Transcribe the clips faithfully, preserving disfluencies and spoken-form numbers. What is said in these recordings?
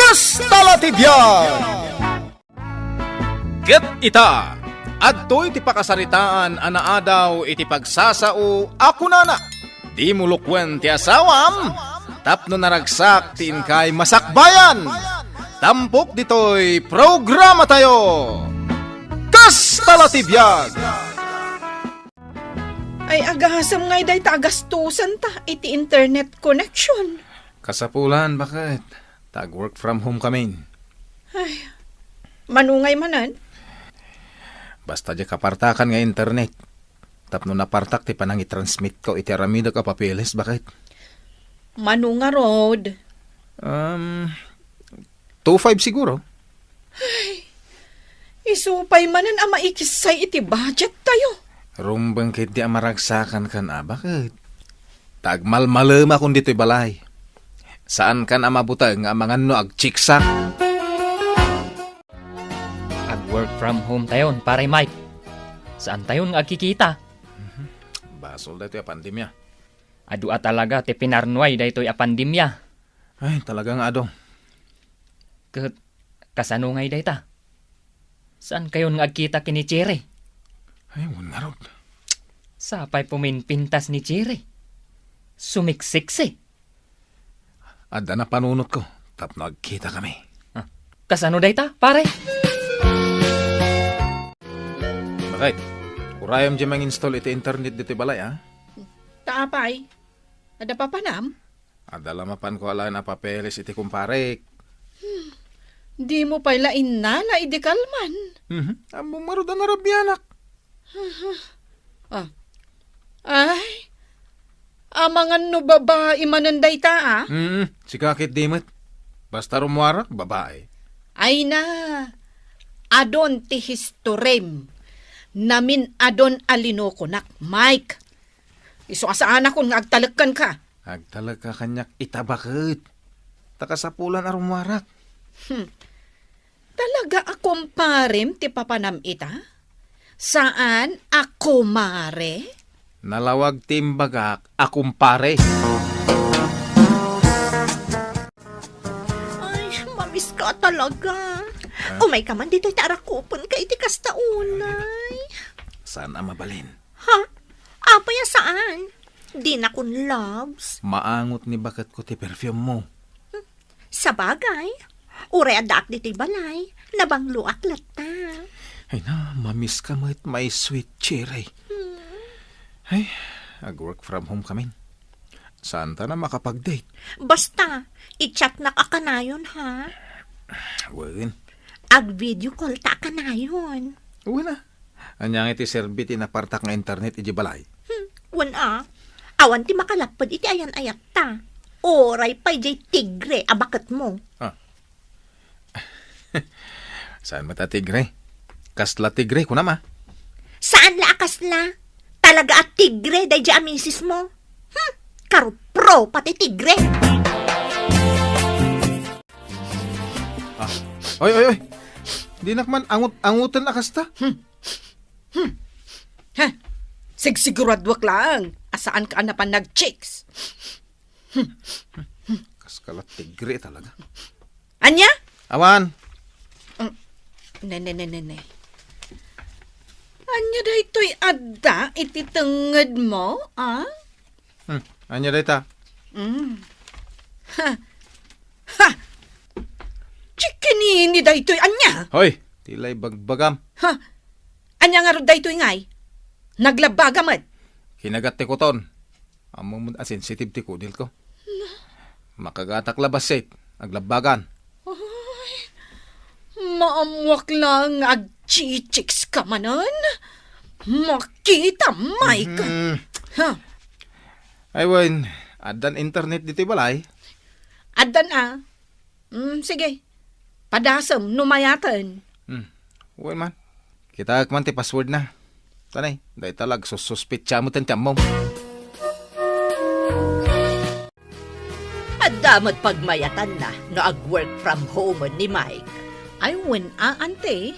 Kasta la ti biag! Ket ita, adtoy ti pakasaritaan a naadaw iti pagsasao a kunana, "Dimo lukuen ti asawam tapno naragsak ti inkay masakbayan." Tampok ditoy programatayo. Kasta la ti biag! Ay, agasem ngay dayta a gastusenta iti internet connection. Kasapulan, baket? Ta ag-work from home kamin. Ay, mano ngay manen? Basta diay kapartakan nga internet. Tapno napartak ti panangitransmitko iti aramidek a papeles, baket? Mano ngarud? Um, two five siguro. Ay, isu pay manen a maikissay iti budget tayo. Rumbeng ketdi a maragsakan kan a, baket? Ta agmalmalemakon ditoy balay. Saankan a mabuteng nga amangan no agchiksak. Ag-work from home tayon, Pare Mike. Saan tayon nga agkikita? Mhm. Basol daytoy a pandemia. Adu a talaga ti pinarnuay daytoy a pandemia. Ay, talaga nga adu. Ket kasano ngay dayta? Saan kayon nga agkita ken ni Cherry? Ay, wen ngarud. Sapay puminpintas ni Cherry. Sumiksiksi. Adda napanunotko tapno agkitakami. Ah, kasano dayta, pare? Baket, urayem diay manginstall iti internet ditoy balay, a? Ta apay? Adda papanam? Adda la mapanko alaen a papeles iti kumparek. Hmm. Dimo pay la innala idi kalman. Mhm. Ammom ngarud a narabianak. Aha. Ah. Ay. Amangan no babai manen dayta, a? Mm, sika ketdi met. Basta rummuarak, babai. Ay na. Adun ti historim. Namin-adun a linukonak, Mike. Isu a saanakon nga agtalek kenka. Agtalek ka kaniak ita, baket. Ta kasapulan a rummuarak. Hmm. Talaga a kumparem ti papanam ita? Saan a kumare? Nalawag ti imbagak a kumpare. Ay, mamiss ka talaga. Ah? Umay ka man ditoy ta arakupenka iti kasta unay. Saan a mabalin? Ha? Apay a saan? Dinakon loves. Maangot ni baketko ti perfume mo. Hmm. Sabagay, uray addaak ditoy balay, nabangloak latta. Ay na, mamiss ka met, my sweet cherry. Hmm. Ay, ag-work from home kamin. Saanta a makapag-date? Basta, i-chatnak a kanayon, ha? Wen. Ag-video call ta a kanayon. Wen a. Ania ngay ti serbi ti napartak nga internet idiay balay? Hmm, wen a. Awan ti makalapped iti ayan-ayatta. Uray pay diay tigre a baketmo. Ah. Saan met a tigre? Kasla tigre, kunam a? Saan la a kasla? Talaga a tigre daydiay a misismo. Hmm, karupro pati tigre. Ah. Oy, oy, oy. Dinak man angut-anguten a kasta. Hmm. Hmm. Ha? Sigsiguraduak laeng a saanka a napan nag-chicks. Kaskala tigre talaga. Ania? Awan. Mm. Ne, ne, ne, ne, ne. Ania daytoy adda iti tengngedmo, a? Hmm, ania dayta? Mm. Ha. Ha! Chikinini daytoy ania? Hoy, ti la ibagbagam. Ha? Ania ngarud daytoy ngay? Naglabbagam met. Kinagat ti kuton. Ammom a sensitive ti kudilko. Makagatak la bassit, aglabbagan. Ay, maammuak laeng nga agchichicks ka manen. Makita, Mike. Mhm. Ha? Ay, wen, addan internet ditoy balay? Addan a. Mm, sige. Padasem no mayaten. Hmm. Wen man. Kitaek man ti password na. Tanay, dayta la agsussuspetsa met ti ammom. Adda met pagmayatanna no ag-work from home ni Mike. Ay, wen a, ante.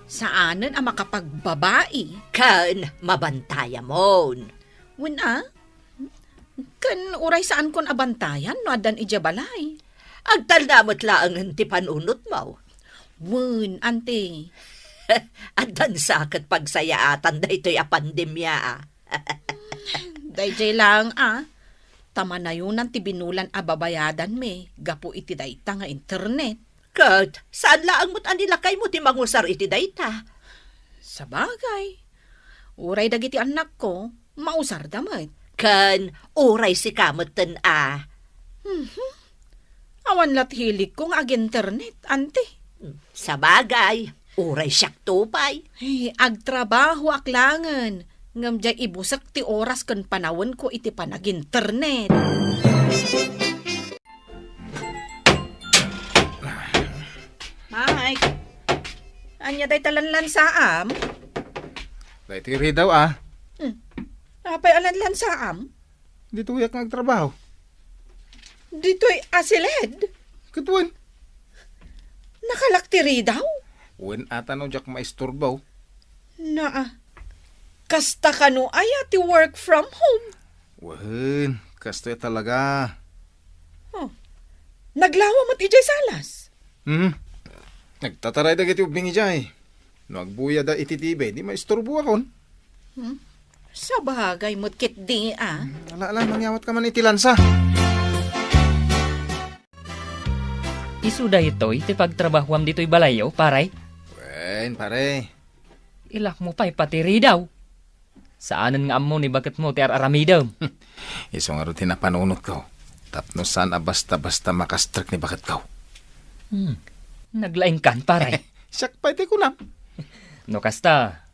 Saanen a makapagbabai. Ken mabantayamon. Wen a? Ken uray saankon a bantayan no addan idiay balay. Agtalna met laengen ti panunotmo. Wen, ante. Addan sa ket pagsayaatan daytoy a pandemia, a. Daydiay laeng, a. Ta manayonan ti binulan a babayadanmi gapu iti dayta nga internet. Ket saan laeng met a ni lakaymo ti mangusar iti dayta? Sabagay. Uray dagiti annakko, mausarda met. Ken uray sika metten a. Mhm. Awan la ti hiligko nga ag-internet, ante. Sabagay, uray siakto pay. Ay, agtrabahoak laengen, ngem diay ibusek ti oras ken panawenko iti panag-internet. Mike, ania dayta lanlansaam? Daytoy ridaw, a. Hmm. Apay a lanlansaam? Ditoyak nga agtrabaho. Ditoy a siled? Ket wen. Nakalak ti ridaw? Wen ata no diak maisturbo. Naa. Kasta kano aya ti work from home? Wen, kastoy talaga. Oh. Naglawa met idiay salas? Hmm. Nagtataray dagiti ubbing idiay. No agbuyada iti T V, di maisturboakon. Hmm? Sabagay met ketdi, a. Hmm, ala, ala, mangyawat ka man iti lansa. Isu daytoy ti pagtrabahoam ditoy balayyo, pare? Wen, pare. Ilakmo pay pati ridaw. Saanen nga ammo ni baketmo ti ar-aramidem. Isu ngarud ti napanunotko. Tapno saan a basta-basta makastrek ni baketko. Hmm. Naglaingkan, pare. Siak pay ti kunam. No kasta,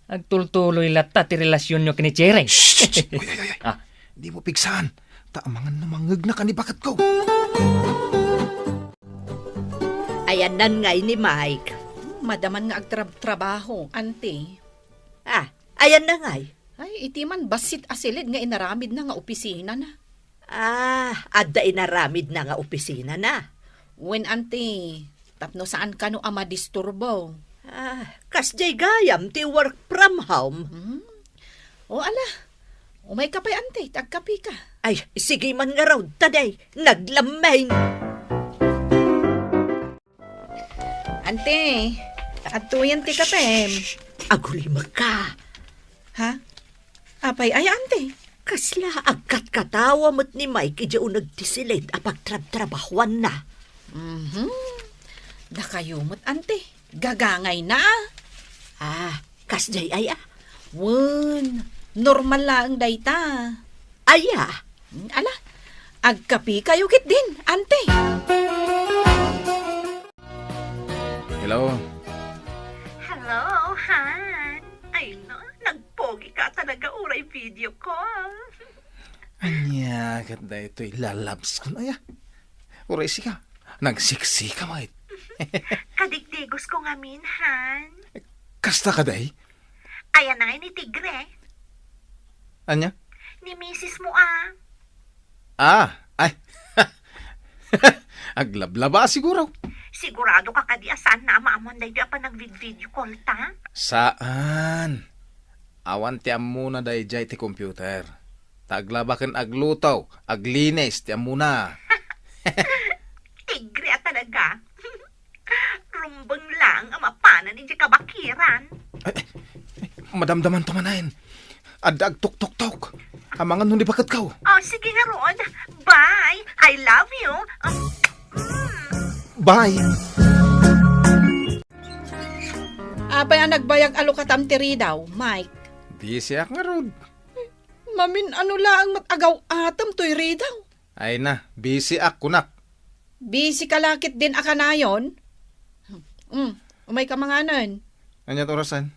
agtultuloy latta ti relasionyo ken ni Cherry. Shh, shh, shh. Uy, uy, uy, uy. Ah. Dimo pigsaan. Ta amangan no mangngegna ka ni baketko. Ayanna ngay ni Mike. Madaman nga agtrab-trabaho, ante. Ah, ayanna ngay? Ay, iti man bassit a siled nga inaramidna nga opisinana. Ah, adda inaramidna nga opisinana? Wen, ante, tapno saan kano a madisturbo. Ah, kasdiay gayam ti work from home. Hmm? O, ala, umayka pay, ante, ta agkapika. Ay, sige man ngarud, ta diay, naglammeng. Ante, adtoyen ti kapem. Agulimekka. Ha? Apay aya, ante? Kasla agkatkatawa met ni Mike idiay uneg ti siled a pagtrabtrabahuanna. Mhm. Dakayo met, ante. Gagangayna. Ah, kasdiay aya? Wen, normal laeng dayta. Aya? Ala, agkapikayo ketdin, ante. Hello. Hello, Han. Ay, no, nagpogi ka talaga uray video call. Ania ket daytoy lalabskon aya? Uray sika, nagseksi ka met. Kadigdigos ko ngamin, Han. Kasta kadi? Ayan na nga ni Tigre. Ania? Ni misis mo, ah. Ah, ay. Aglablaba siguro. Sigurado ka kadi a saan na a maammoan daytoy a panagvid-video call ta? Saan? Awan ti ammona daydiay ti computer. Ta aglaba ken agluto, aglinis ti ammona. Tigre a talaga. Rumbeng laeng a mapanan idiay kabakiran. Ay, ay, ay, madamdamanto manen. Adda agtuktoktok. Amangan no ni baketko. Oh, sige ngarud. Bye. I love you. Um, mm. Bye. Apay a nagbayag a lukatam ti ridaw, Mike? Busy ak ngarud. Mamin-ano laeng met agaw-atem toy ridaw? Ay na, busy ak, kunak. Busy ka la ketdin a kanayon? Mm, umayka manganen. Ania ti orasen?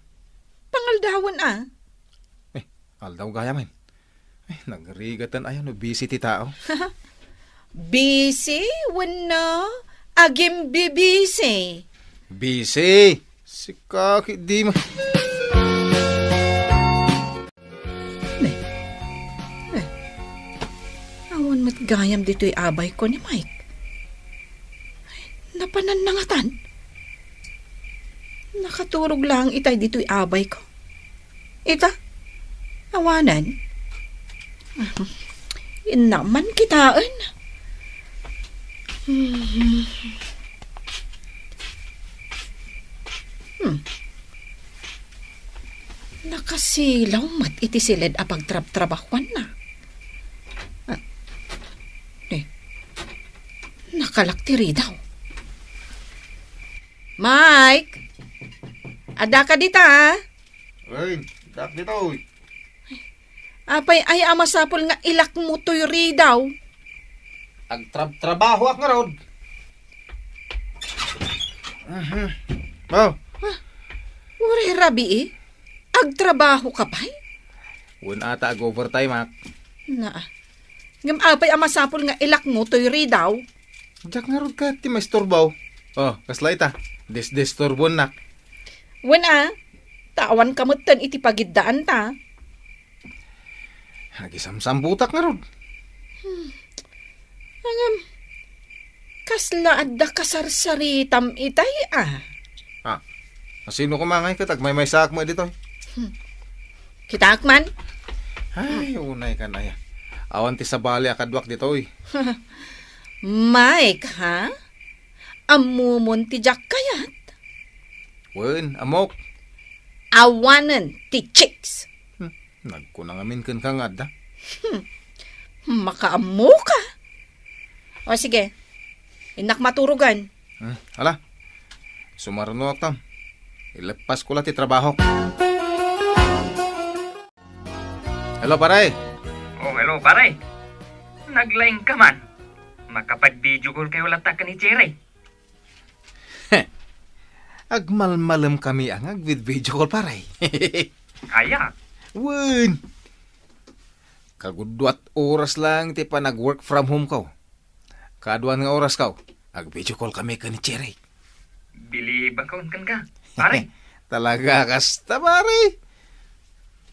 Pangaldawen a. Eh, aldaw gayam. Eh, nagrigaten aya no busy ti tao. Busy wenno agimbibisi? Busy. Sika, di ma- Ne. Ne. Awan met gayam ditoy abayko ni Mike. Ay, napanan na ngatan. Nakaturog laeng itay ditoy abayko. Ita? Awanen? Inna man kitaen. Hmm. Nakasilaw met iti siled a pagtrabtrabahuanna. Ah, eh, nakalak ti ridaw. Mike! Addaka dita, a? Ay, dak ditoy. Apay aya a masapul nga ilakmo toy ridaw? Agtrabtrabahoak ngarud. Mhm. Oh. Ah, uray rabii? Agtrabaho ka pay? Wen ata ag-overtime ak. Naa. Ngem apay a masapul nga ilakmo toy ridaw? Diak ngarud ket ti maisturbo. Oh, kasla ita. Disdisturbonnak. Wen a, ta awan ka metten iti pagiddaanta. Agisamsambutak ngarud. Hmm. Ngem, kasla adda kasarsaritam itay a? Ah, asino koma ngay ket agmaymaysaak met ditoy? Hmm. Kitaak man. Ay, unay kan aya. Awan ti sabali a kaduak ditoy. Mike, ha? Ammomon ti diak kayat? Wen, ammok. Awanen ti chicks. Hmm, nagkuna ngamin kenka nga adda. Hmm, makaammoka. O sige, innak maturogan. Hmm, ala. Sumarunoak tam. Ileppasko la ti trabahok. Hello, pare. Oh, hello, pare. Naglaing ka man. Makapag-video call kayo latta ken ni Cherry. Agmalmalem kami a nga agvid-video call, pare. Aya? Wen. Kagudduat oras lang ti panag-work from home ko. Kaaduan nga oras ko, ag-video call kami ken ni Cherry. Bilibak ka, pare. Talaga kasta, pare.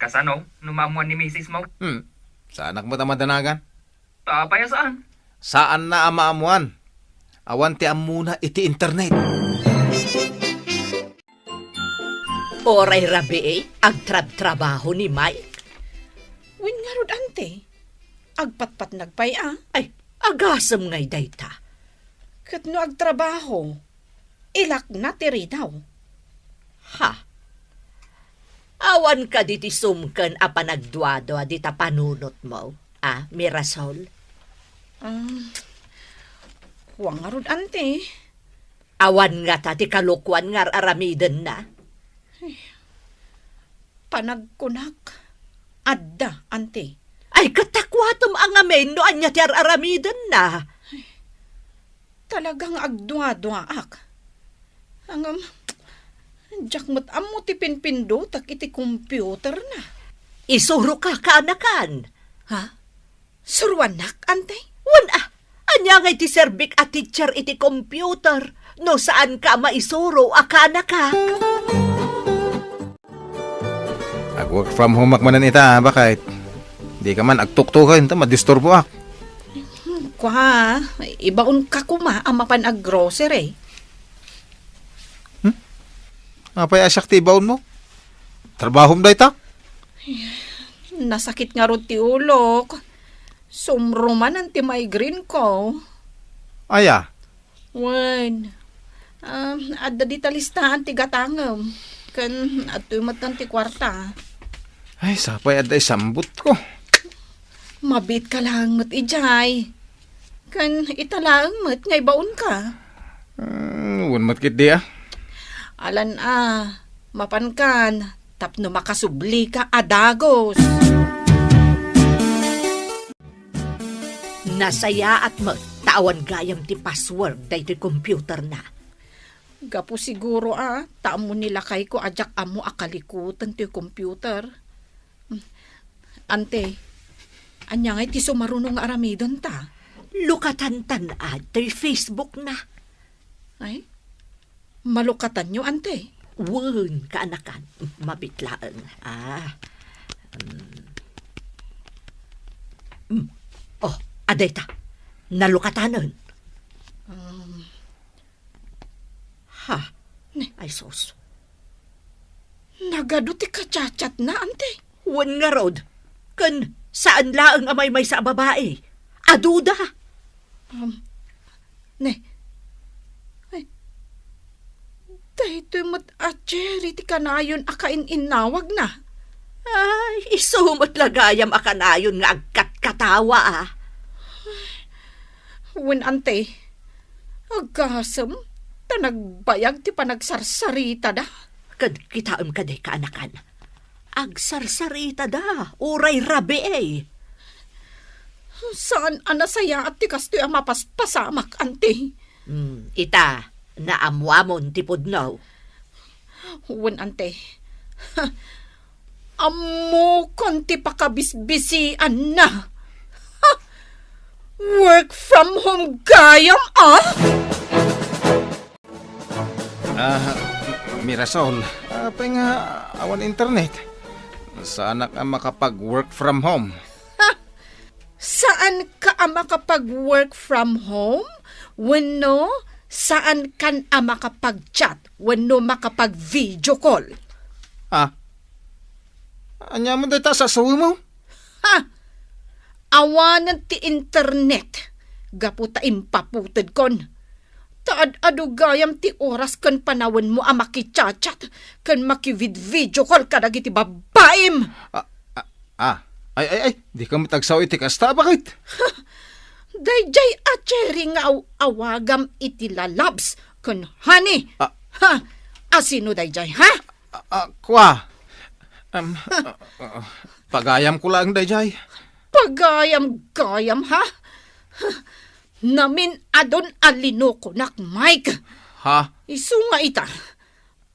Kasano no maammuan ni misis mo? Hmm. Saanak met a madanagan? Apay a saan? Saanna a maammuan. Awan ti ammona iti internet. Uray rabii, agtrabtrabaho ni Mike. Wen ngarud, ante. Agpatpatnag pay a. Ay, agasem ngay dayta. Ket no agtrabaho, ilakna ti ridaw. Ha? Awan kadi ti sumken a panagduadua dita panunotmo, a, Mirasol? Ah, kua ngarud, ante. Awan ngata ti kalokuan nga ar-aramidenna? Panagkunak, adda, ante. Ay, ket ta kuatem a ngamin no ania ti ar-aramidenna. Talaga nga agduaduaak. Ngem, diak met ammo ti pinpindutek iti computerna. Isuroka, kaanakan. Ha? Suruannak, ante? Wen a, ania ngay ti serbik a teacher iti computer no saanka a maisuro a kaanaka? Ag-work from home ak manen ita, bakit? Di ka man agtuktuken ta madisturboak. Hmm, kua, ibaon ka koma a mapan ag-grocery. Hmm? Apay a siak ti ibaon mo? Trabahom dayta? Nasakit ngarud ti ulok. Sumrumanan ti migraine ko. Aya? Wen, ah, adda dita listaan ti gatangem. Ken adtoy metten ti kuarta. Ay, sapay adda isambutko. Mabiit ka laeng met idiay. Ken ita laeng met nga ibaonka. Mm, wen met ketdi a. Alan a, mapankan tapno makasublika a dagus. Nasayaat met ta awan gayam ti password daytoy computerna. Gapu siguro a ta ammo ni lakayko a diak ammo a kalikutan toy computer. Ante, ania ngay ti sumaruno nga aramidenta? Lukatantan toy Facebook na. Ay, malukatanyo, ante? Wen, kaanakan. Mabiit laeng. Ah. Mm. Mm. Oh, adayta. Nalukatanen. Um, Ha? Ay, sus. Nagadu ti kachatchatna, ante. Wen ngarud, ken saan laeng a maymaysa a babai. Aduda. Um, ne. Ay, daytoy met a Cherry ti kanayon a kain-innawagna. Ay, isu met la gayam a kanayon nga agkatkatawa, a. Wen, ante, agasem, ta nagbayag ti panagsarsaritada. Ket kitaem kadi, kaanakan. Agsarsaritada, uray rabii. Saan a nasayaat ti kastoy a mapaspasamak, ante. Hmm, ita, naammoamon ti pudno. Wen, ante. Ammokon ti pakabisbisianna. Ha! Work from home gayam, a? Ah, Mirasol, apay nga awan internet? Saanak a makapag-work from home. Ha! Saanka a makapag-work from home? Wenno saankan a makapag-chat wenno makapag-video call? Ah, ania met dayta a sasawem? Ha! Awanen ti internet gapu ta impaputedkon. Ta ad-adu gayam ti oras ken panawenmo a makichat-chat ken makivid-video call kadagiti babbaim. Ah, ah, ah. Ay, ay, ay, dika met agsao iti kasta, baket? Daydiay a Cherry nga aw-, awagam iti lalabs ken honey. Ah. Ha? Asino daydiay, ha? Ah, ah, kua. Em, ah, ah, pagayamko laeng daydiay. Pagayam-gayam, ha? Namin-adun a linokonak, Mike. Ha? Isu nga ita,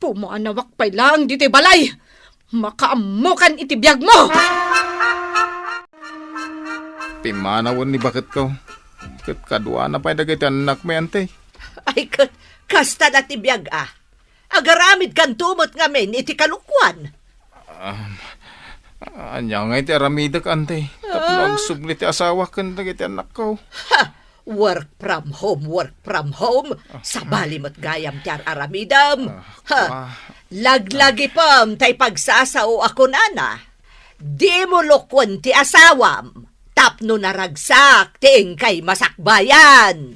pumanawak pay laeng ditoy balay. Makaammokan iti biagmo! Pimanawen ni baketko. Ket kaduana pay dagiti annakmi, ante. Ay, ket kasta la ti biag, a. Agaramidkanto met ngamin iti kalokuan. Um, ania ngay ti aramidek, ante? Tapno Ah. agsubli ti asawak ken dagiti annakko. Ha! Work from home, work from home. Ah. Sabali met gayam ti ar-aramidem. Ah, Ha! ah. Laglagipem tay pagsasao a kunana. Dimo lokuen ti asawam tapno naragsak ti inkay masakbayan.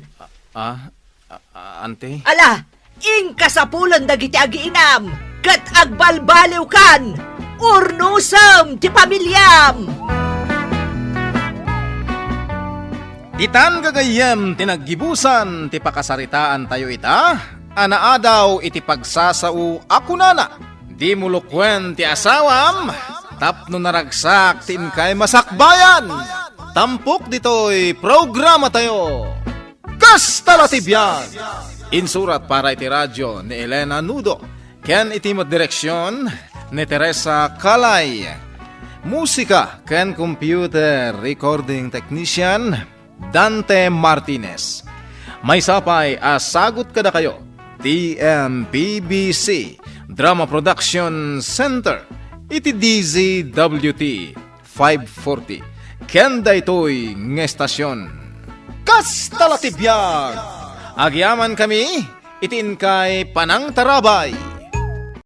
Ah, ah, ah, ante? Ala, inka sapulen dagiti agiinam ket agbalbaliwkan. Urnosem ti pamiliam. Ditan gagayyem ti naggibusan ti pakasaritaantayo ita a naadaw iti pagsasao a kunana, "Dimo lokuen ti asawam tapno naragsak ti inkay masakbayan." Tampok ditoy programatayo. Kasta la ti biag! Insurat para iti radio ni Elena Nudo ken iti met direksion ni Teresa Calay. Musika ken computer recording technician, Dante Martinez. Maysa pay a sagut kadakayo, T M P B C Drama Production Center, iti D Z W T five forty, ken daytoy nga estasion. Kasta la ti biag! Agyamankami iti inkay panangtarabay.